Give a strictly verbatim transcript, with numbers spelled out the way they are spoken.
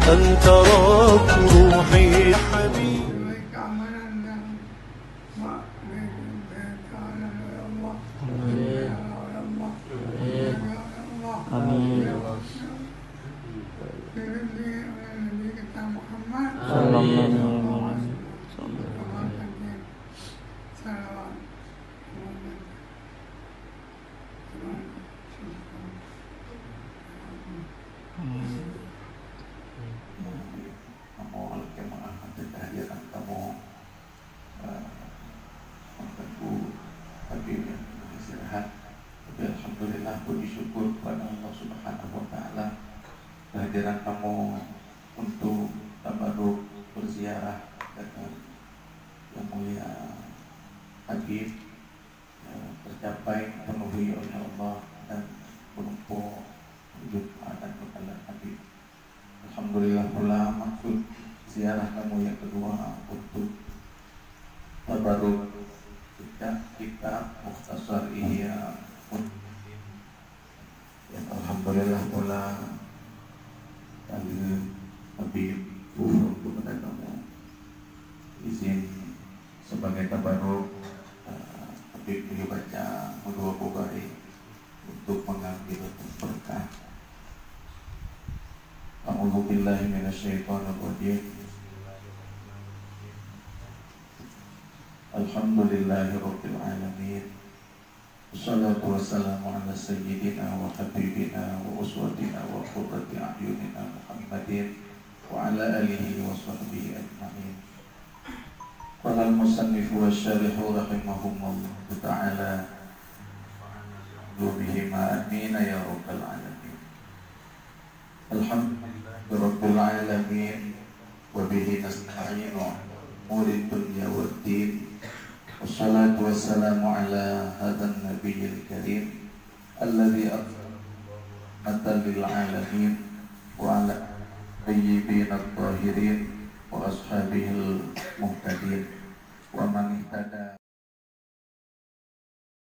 أنت رب روحي يا حبيبي. Amin. Amin. Amin. Sallallahu alaihi wasallam. Kamoe lakée meu'ah ateueh keuhadiran kamoe, eh, Teungku Habib nyang teungoh istirahat. Tapi alhamdulillah, puji syukur kepada Allah Subhanahu wa Taala, kehadiran kamoe untuk tabaruk berziarah dengan Yang Mulia Habib, eh, tercapai, dipenuhi oleh Allah dan menempuh hidup dan pengalaman Habib. Alhamdulillah pula, maksud ziarah kamoe nyang keudua untuk tabaruk kitab, kitab Mukhtasar Ihya Ulumuddin. Ya, alhamdulillah pula, kali Habib turun kepada kamoe. Izin sebagai tabaruk, eh, Habib boleh baca dua buah baris untuk mengambil berkah. A'udzubillahi minasyaitonirrajim. Alhamdulillahirabbil alamin. Wassalatu wassalamu ala sayyidina wa habibina wa uswatina wa qurrati a'yunina Muhammadin wa ala alihi wa sahbihi ajma'in. Qala al-musannifu wa syarihu rahimahumullahu ta'ala. Bihima amina ya rabbal alamin. Alhamdulillahirabbil alamin, wa bihi nasta'inu umuri dunya waddin. Wassalatu wassalamu ala hadzan nabiyil karim, alladzi arsala rahmatan lil alamin, wa ala thayyibin at-tahirin, wa ashabihil muhtadin, wa man ihtada